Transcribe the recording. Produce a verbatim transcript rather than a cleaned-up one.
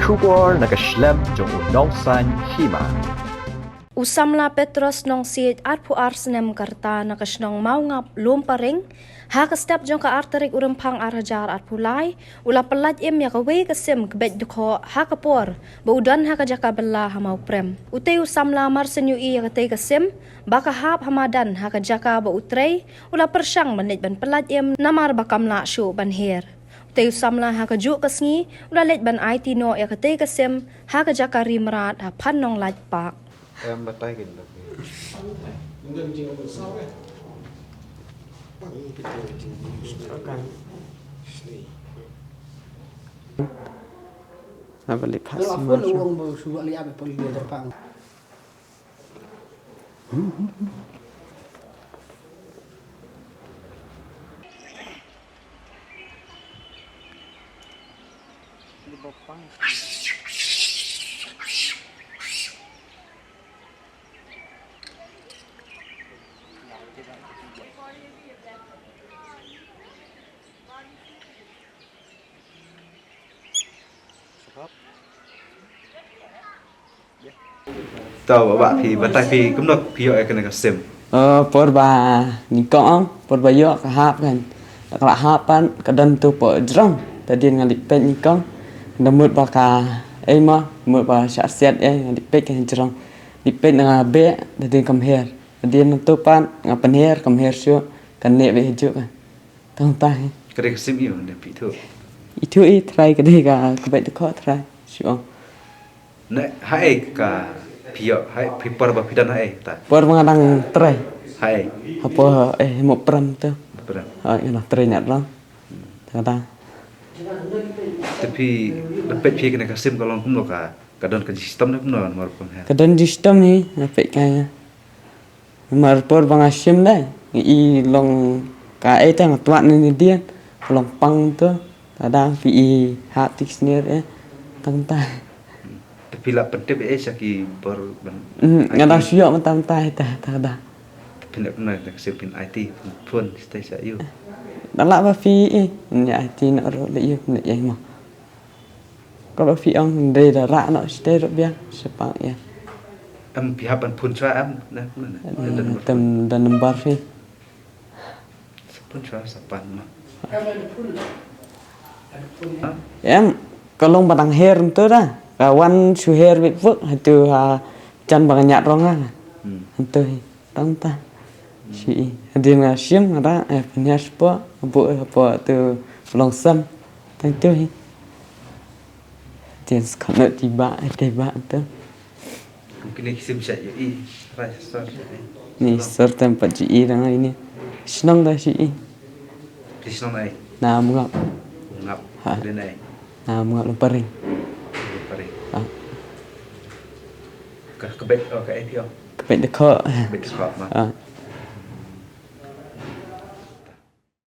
Khubor na ka shlem jong u Nongsaiñ Hima. U samla Petros Nongsiej, arphew ar snem ka rta, na ka shnong Mawngap, Lum Paring, ha ka step jong ka ar tarik u Rymphang ar hajar arphew lai, u la pyllait im ïa kawei ka sim kbeit dkhot ha ka por ba u don ha ka jaka bylla ha Mawprem. Utei u samla mar shen ïohi ïa katei ka sim ba ka hap ha madan ha ka jaka ba u trei, u la pyrshang ban leit ban pyllait im namar ba kam lah shuh ban her. Utei u samla ha kajuh ka sngi u la leit ban aiti noh ïa katei ka sim ha ka jaka ri mrad ha Phan Nonglait Park. Em, batai kin da. Apa lipat semua? To, ba phi batai phi kumno phi ïoh ïa kane ka sim? Eh, por ba nyngkong, por ba ïoh ka hap kan. Ka la hap pat ka don tu pdeng jrong. Te hadien nga leit peit nyngkong. Nga mut ba ka, eh, ma, mut ba shah siat, eh, nga leit peit ka jrong. Leit peit na nga beh, te hadien kam her. Te hadien tu pat nga pynher, kam her shuh, ka neh beit hajuh kan. Tang tai. Ka dei ka sim ïa u ne phi ithuh? Ithuh, eh, trai, ka dei ka, kaba dei ka trai. Shu ong. Ne, haei ka phi ïoh, haei phi, por ba phi don haei ta? Por ba nga dang trei. Haei? Hapoh, eh, Mawprem tu. Mawprem. Haei, nga dang trei ngat lang. Tang ta. Te phi la peit phi kane ka sim ka long kumno, ka, ka don ka system ne kumno, namar phi her? Ka don system hi, la peit ka ïa. Namar por ba nga shim dei, i long kaei te nga twad ne ni dien, ka long pang tu, ka dang phi i hap tik snier, eh, tang tai. Te phi la pyntip, eh, sha ki bor ban, hmm, nga dang shu ïoh mynta mynta hi ta, ta da. Te phin ïoh kumno, te ka sim phin aiti, phin phone shatei sha ïa u? Da lah ba phi i, ïa aiti na ruh da ïa, na ïa mo. Kaba phi ong dei da rah noh shatei ruh biang, shaphang ïa. Em, phi hap ban phone shuwa em, na, na, na, na, na, tem da number phi. Sa phone shuwa sa pan ma. Em, ka long ba dang her ntu da. Ka wan shu her bit puk, hatu ha jan ba nga ñiad rong ha. Hmm. Ntu hi. Tang ta. Shi i. Hadien nga shim nga da, eh, pynhiar shapoh, buh, eh, hapoh tu long sam. Tang tu hi. Hadien skhat noh ti ba, eh, ti ba tu. Kine ki sim sha ïohi, rai sor sha ïohi. Ni sor tem pat ji i dang ini. Shnong da shi i. Phi shnong ai? Na Mawngap. Mawngap. Ha. Phi dei nai? Na Mawngap Lum Paring. Lum Paring. Ha. Ka, ka beit, oh, ka A P O. Ka beit dkhot. Beit dkhot ma. Ha.